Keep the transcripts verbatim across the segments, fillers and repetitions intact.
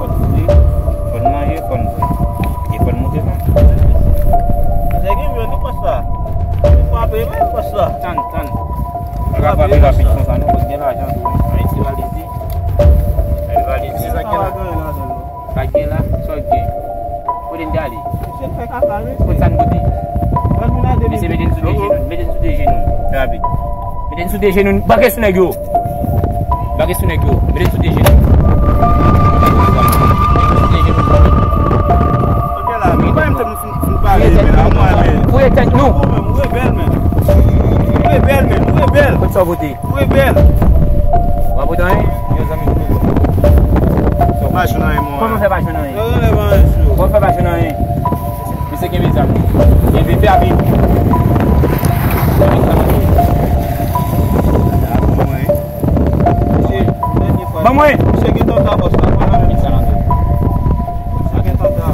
fò n fri, fò n manje, fò n bwè. E fò n moute menm. Nèg yo jwenn nou bòs la. Nou frape menm bòs la. Tann, tann. Nou ka frape rapid konsa non, fò n gen lajan tou. Ayiti valize. Ayiti valize. Sa gen la. Sa gen la, sa w gen. Kote n te ale? Misye fè kaka, wi. Kot sa n pote? Ban nou la de minit. Mesye, mete n sou de jenou n, mete n sou de jenou n. Rapid. Mete n sou de jenou n. Bake sou nèg yo. Bake sou nèg yo. Mete n sou de jenou n. Mete n sou de jenou n. Ok la, nou pa menm fè nou fin, fin pale, men a mwen, men. Fouye tèt nou. Ou menm, ou rebèl, men. Ou rebèl, men. Ou rebèl. Kot sa w pote? Ou rebèl. W ap pote anyen? Yo, zanmi, m pote. Sa w pa jwenn anyen, mwen. Kòman w fè pa jwenn anyen? Yo, yo, yo, yo, yo. Kòman w fè pa jwenn anyen? Misye kenbe zam li. Kenbe, fè rapid. Ban mwen. Ban mwen. Misye gen tanta bòs la, mwen la menm. Misye gen tanta.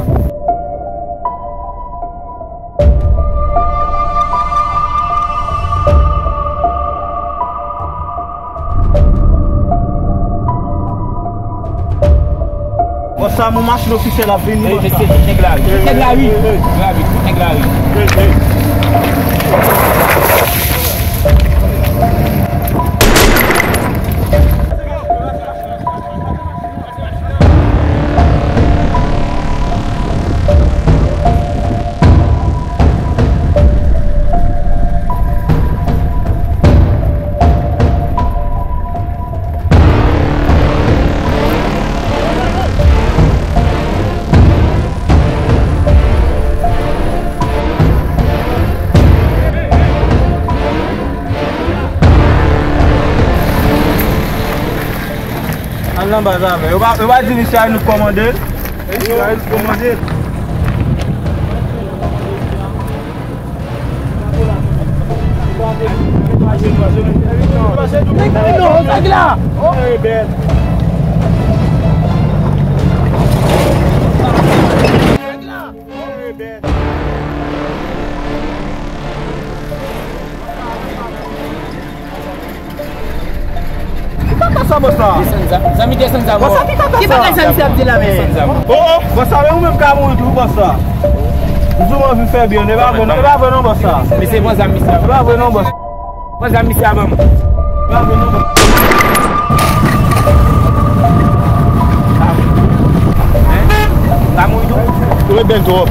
Bòs sa, mon machin ofisyèl ap vini, bòs sa. Mesye, tout nèg lari. Tout nèg lari. Lari, tout nèg lari. Anba zafè. Yo pa, yo pa di misye a nou kòmande. Misye a nou kòmande. Ki papa sa, bòs la? Desann zam. Zanmi, desann zam. Bòs la, ki papa sa? Ki bagay sa misye ap di la, men? Desann zam. Oh, oh, bòs la, men ou menm ka mouri tou, bòs la. Ou sou anvi fè byen, e pa vre non, e pa vre non, bòs la. Mesye, pran zam, mesye. E pa vre non, bòs. Pran zam misye a ban m. Bravo, non. Hein? Ka mouri tou? Ou rebèl twòp.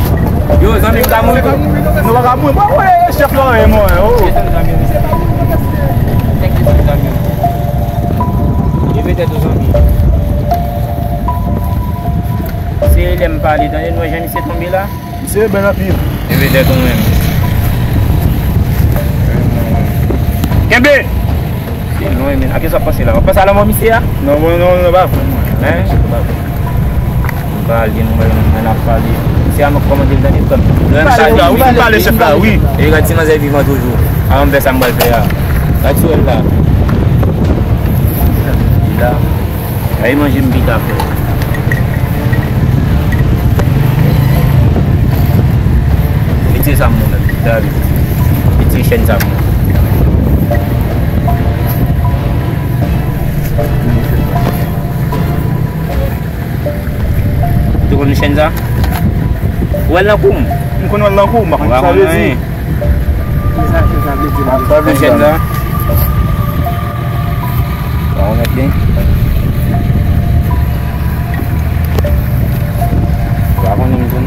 Yo, zanmi m ka mouri tou. Nou pa ka mouri. Mwen, mwen, chèf la, e mwen, oh. Desann zam yo, mesye. Desann zam yo. Leve tèt ou, zanmi. Se lè m pale, tande, nou wè jan misye tonbe la? Misye bèl anpil. Leve tèt ou menm. Kenbe! Se lwen, men. A kisa w ap panse la? W ap panse a lanmò misye a? Non, mwen, non, non, pa vre, mwen. Hein? Pa vre. M pale, mwen, mwen ap pale. Misye a mwen kòmande l tande, frè m. Lè m pale, pale, wi, pale, chèf la, wi. E gad ti manzè vivan toujou. Avan m fè sa m pral fè a. Gad sou èl la. Li la. Ay, manje m pita, frè. Retire sa m, mwen menm. Retire chèn sa m. Ou te konn chèn sa? Ou wè l nan kou m? M konn wè l nan kou m, m pa konn sa vle di. Sa vle di la. Chèn sa. Pa remèt li. Pa konnen m tou.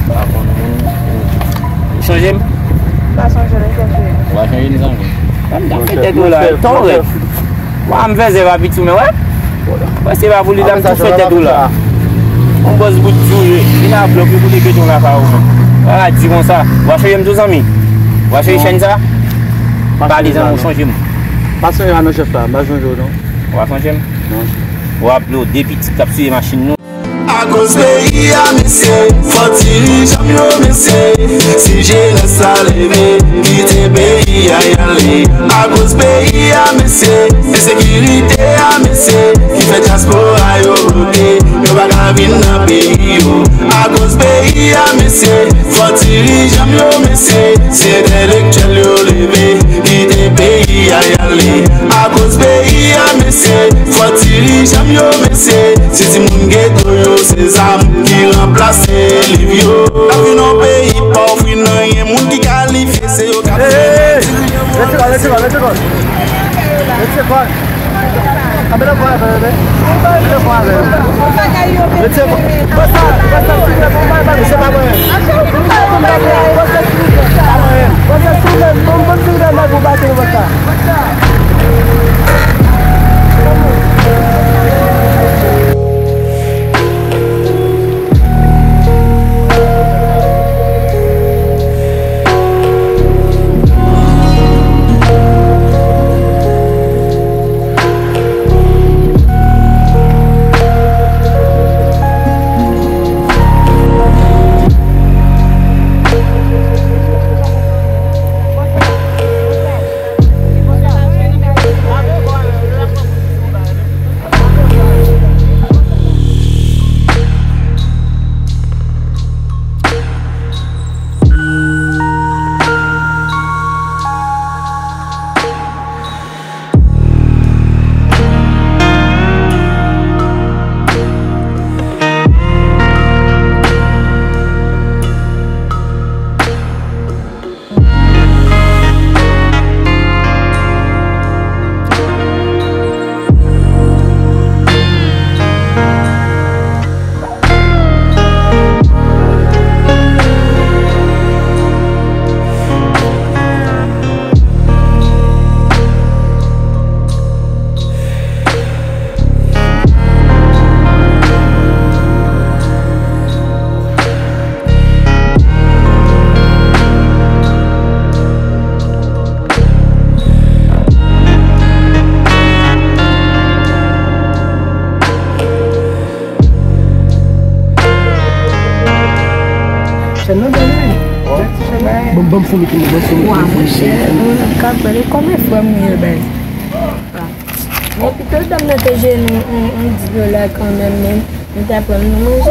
Pa konnen. Ou chanje m? Pa chanje m, chanje. Ou pa chanje m, chanje. Mwen m t ap fè tèt ou la, tan w rèv. Wa, m fè zèv a piti w, men wè. Wè, se pa pou li la, m tou fè tèt ou la. Yon bòs bout dure, vin a blòk, yo koute beton lakay ou menm. Wala, di konsa. W a chanje m tou, zanmi. W a chanje chèn sa. Pale, zanmi, w chanje m. Pa chanje a non, chèf la, m pa chanje w non. W a chanje m? Non. W ap lo de pitit k ap siye machin nou. Akoz peyi a, mesye, fò dirijan m yo, mesye. Si jenès la leve, kite peyi a y ale. Akoz peyi a, mesye, ensekirite a, mesye, ki fè dyaspora yo bloke. Yo pa ka vin nan peyi yo. Akoz peyi a, mesye, fò dirijan m yo, mesye. Si entèlektyèl yo leve, kite peyi a y ale. Akoz peyi a, mesye, fò dirijan m yo, mesye. Si timoun geto yo, se zam ki ranplase liv yo. N ap vin yon peyi pa ofri n anyen, moun ki kalifye, se yo k ap fè. Hey, hey, hey. Let's go, let's go, let's go. Let's go. Antre nan kò avè yo, men. Antre nan kò avè yo. Retire kò. Bòs la, bòs la, silvouplè, bon, bay, bay, se pa mwen. Bòs la, silvouplè, se pa mwen. Bòs la, silvouplè, bon, bon, silvouplè, mwen pou bati, bòs la. Sèlman bèl wi. Bon, bon, fou, bon, fou, wa, monchè, ou ka pale kòman frè m ye, bèl. Men pito dam nan te jwenn yon, yon, yon dis dola kanmenm, men nou ta pran l nan manje.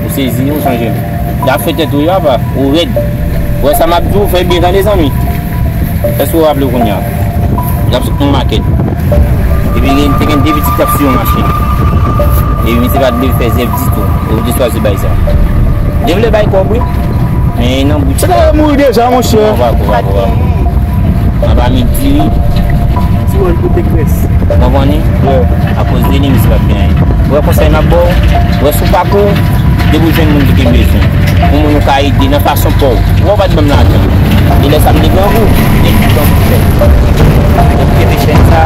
Ou sezi, ou chanje m. Y ap fè tèt ou, y apa, ou rèd. Ou wè sa m ap di w, fè byen tande, zanmi. Èske w raple w kounye a? N ap sot nan makèt. Epi gen, te gen de pitit k ap swiv yon machin. Epi misye pa t vle fè zèv ditou. Epi te chwazi bay sa. Li te vle bay kòb, wi. Men nan bout. Se ta mouri deja, monchè. Non, pa ko, pa ko, pa ko. Anba midi, wi. Ti mòn kote grès. Ou konprann li? Akoz de li, misye p ap gen anyen. Ou wè konsèy m ap ba w? Ou wè si w pa ko, depi w jwenn moun ki gen bezwen. Yon moun ou ka ede nan fason pa w. Ou wè w pa t ban m lajan. E lè sa m te grangou, m te di ban m fè. Donk, kenbe chèn sa,